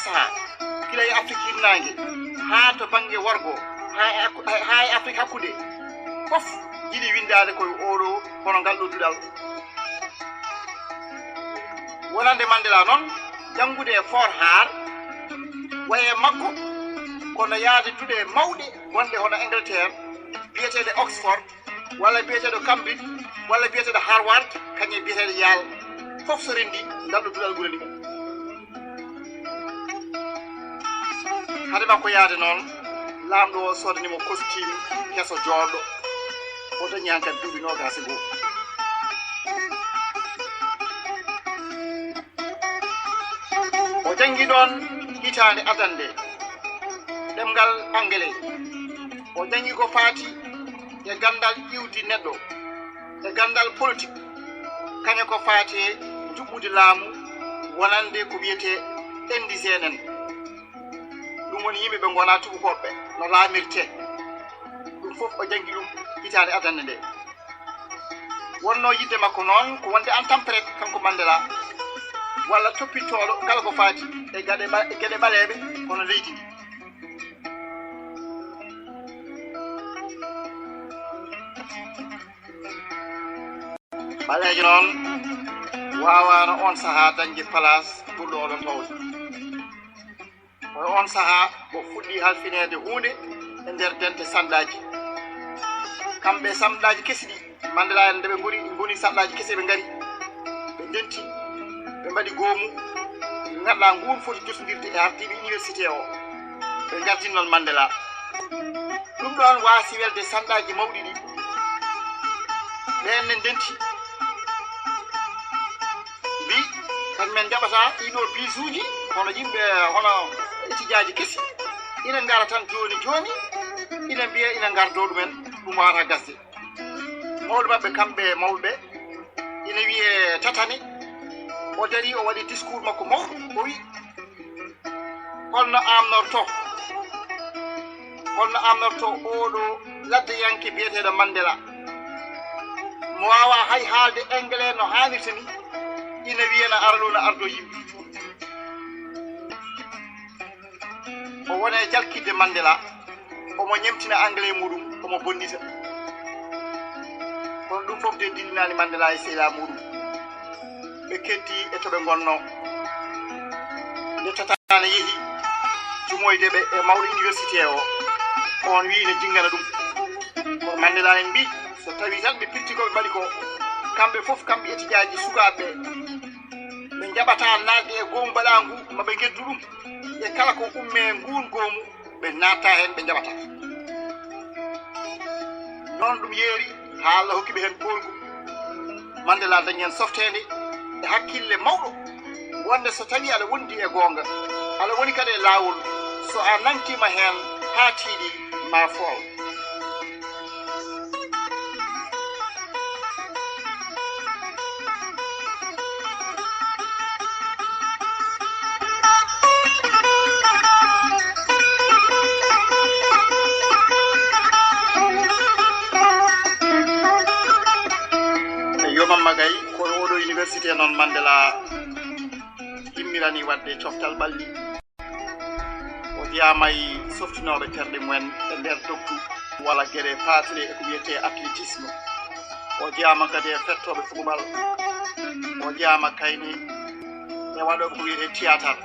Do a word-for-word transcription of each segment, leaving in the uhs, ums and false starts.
sahaa, gila e Afrik hirnaange haa to bannge worgo, haa e hakku-, haa e Afrik hakkunde, fof jiɗi winndaade ko e oɗo, kono ngal ɗo duɗal. Wonande Mandela noon, janngude e Fort Hare, waye makko, kono yahde duɗe mawɗe wonɗe hono Angleterre, biyeteeɗe Oxford, walla biyeteeɗo Cambridge, walla biyeteeɗo Harvard, kañum e biyeteeɗo Yale, fof so renndi, ngal ɗo duɗal ɓurani mo. Hade makko yahde noon, laamɗo o soodani mo costume keso joolɗo. O dañi heen kadi duuɓi noogaas e goo. O janngi ɗoon hitaande adannde, ɗemngal Angale. O janngi ko faati e ganndal iwdi neɗɗo, e ganndal politik, kañum ko faati e njuɓɓudi laamu wonande ko wiyetee indigène en. Ɗum woni yimɓe ɓe ngonaa tuubakooɓe, no laamirtee. Ɗum fof o janngi ɗum hitaande adannde nde. Wonnoo yiɗde makko noon ko wonde interprète, kanko Mandela, walla toppitooɗo kala ko faati e gaɗe ɓa-, e geɗe ɓaleeɓe hono leydi ndi. Ɓaleejo noon waawaano oon sahaa dañde place ɓurɗo oɗon towde. Kono oon sahaa o fuɗɗii halfineede huunde e nder dente sanɗaaji. Kamɓe sanɗaaji kesi ɗi, Mandela en nde ɓe ngoni, ngoni sanɗaaji kesi ɓe ngari, ɓe ndenti, ɓe mbaɗi goomu, ɓe ngaɗa nguun foti josondirde e ardiiɓe université o. Ɓe ngartini noon Mandela. Ɗum ɗoon waasi welde sanɗaaji mawɗi ɗi. Ɓeen ne ndenti. Mbi, kan men njaɓata ɗiɗo bisuuji, hono yimɓe, hono etijaaji kesi, ina ngara tan jooni jooni, ina mbiya ina ngardoo ɗumen, ɗum waawata gasde. Mawɗo maɓɓe kamɓe mawɓe, ina wiyee Tatane, o darii, o waɗi discours makko mawɗo, o wi, holno amnorto, holno amnorto oɗo laddeyanke biyeteeɗo Mandela, mo waawaa hay haalde Engle no haanirta ni, ina wiyana ara ɗo no ardoo yimɓe. O wona e jalkitde Mandela, omo ñemtina Angle muɗum, omo bonnita. Kono ɗum fof de dillinaani Mandela e sehilaa muɗum. Ɓe keddii e to ɓe ngonnoo. Nde Tatane yehi jumoyde ɓe e mawɗo université o, oon wii ina jinngana ɗum. Kono Mandela en mbii, so tawii tan ɓe pirti ko ɓe mbaɗi ko, kamɓe fof kamɓe etijaaji sukaaɓe ɓe, ɓe njaɓataa naatde e goomu mbaɗaangu, ma ɓe ngeddu ɗum. E kala ko ummee nguun goomu, ɓe naatta heen, ɓe njaɓata. Noon ɗum yeeri haa Allah hokki ɓe heen poolgu. Mandela dañi heen softeende e hakkille mawɗo, wonde so tawii aɗa wondi e goonga, aɗa woni kadi e laawol, so a nangtiima heen haa tiiɗi, ma foow. Yo Mamma Gay, kono oɗo université noon Mandela himmirani waɗde coftal ɓalli. O jeyaama e softinooɓe terɗe mumen e nder doggu walla geɗe paatuɗe e ko wiyetee athlétisme. O jeyaama kadi e fettooɓe fubal. O jeyaama kayni e waɗooɓe ko wiyetee théâtre.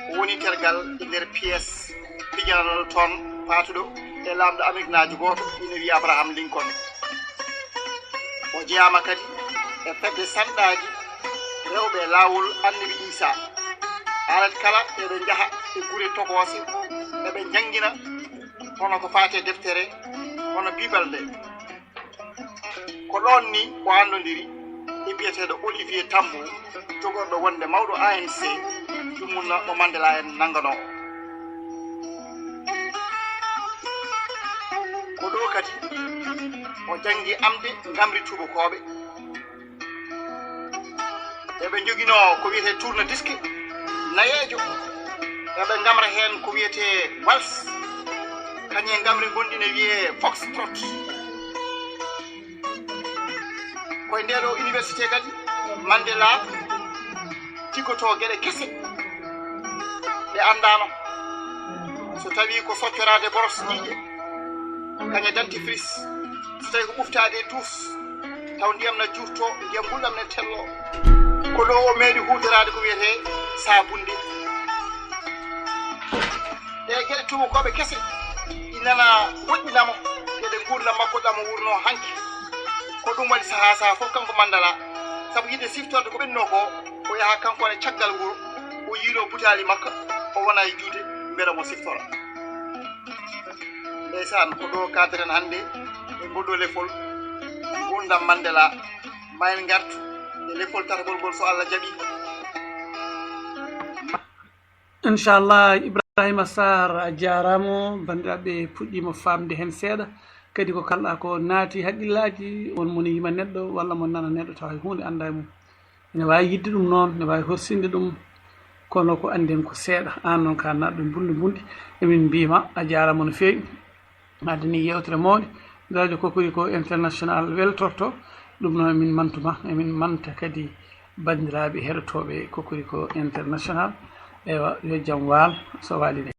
O woni tergal e nder pièce pijananol toon paatuɗo e laamɗo Ameriknaajo gooto ina wiyee Abraham Lincoln. O jeyaama kadi e fedde sanɗaaji rewɓe e laawol Annabi Iisaa. Alat kala eɓe njaha e gure tokoose, eɓe njanngina hono ko faati e deftere, hono Biibal nde. Ko ɗoon ni o anndondiri e biyeteeɗo Olivier Tambo, jogorɗo wonde mawɗo A N C, ɗum woni mo Mandela en nannganoo. Ko ɗo kadi o janngi amde ngamri tuubakooɓe. Eɓe njoginoo ko wiyetee tourne-disque nayeejo. Eɓe ngamra heen ko wiyetee waltz. Kañum e ngamri gonɗi ne wiyee foxtrot. Ko e ndee ɗoo université kadi Mandela tiggotoo geɗe kese. Ɓe anndaano so tawii ko soccoraade boros ƴiiƴe, kañe dentifrice, so tawii ko ɓuftaade e duus, taw ndiyam na juurto, ndiyam ngulɗam ne tello. Ko ɗo o meeɗi huutoraade ko wiyetee saabunde. Ɗee geɗe tuubakooɓe kese inana woɗɗinamo geɗe nguurndam makko ɗam o wurnoo hanki. Ko ɗum waɗi sahaa sahaa fof kanko Mandela, sabu yiɗde siftorde ko ɓennoo ko, o yaha kanko ne caggal wuro, o yiiloo butaali makka, o wona e juude, mbela mo siftora. Ndeysaan, ko ɗo kaaderen hannde e ngol ɗo lefol, nguurndam Mandela, ma en ngartu e lefol tatagol ngol so Allah jaɓi. Inchallah, Ibrahima Sarr a jaaraama. Banndiraaɓe puɗɗiima faamde heen seeɗa, kadi ko kalɗa ko naati haqqillaaji, on mo ne yima neɗɗo walla mo nana neɗɗo tawa hay huunde annda e mum. Ene waawi yiɗde ɗum noon, ene waawi horsinde ɗum, kono ko annden ko seeɗa. Aan noon ka naatɗo mbunndi mbunndi, emin mbiyma a jaaraama no feewi. Addani yewtere mawde, radio Kokoriko International weltorto ɗum noon. Emin mantuma, emin manta kadi banndiraaɓe heɗotooɓe Kokoriko International. Ewa, yo jam waal, so waali ne.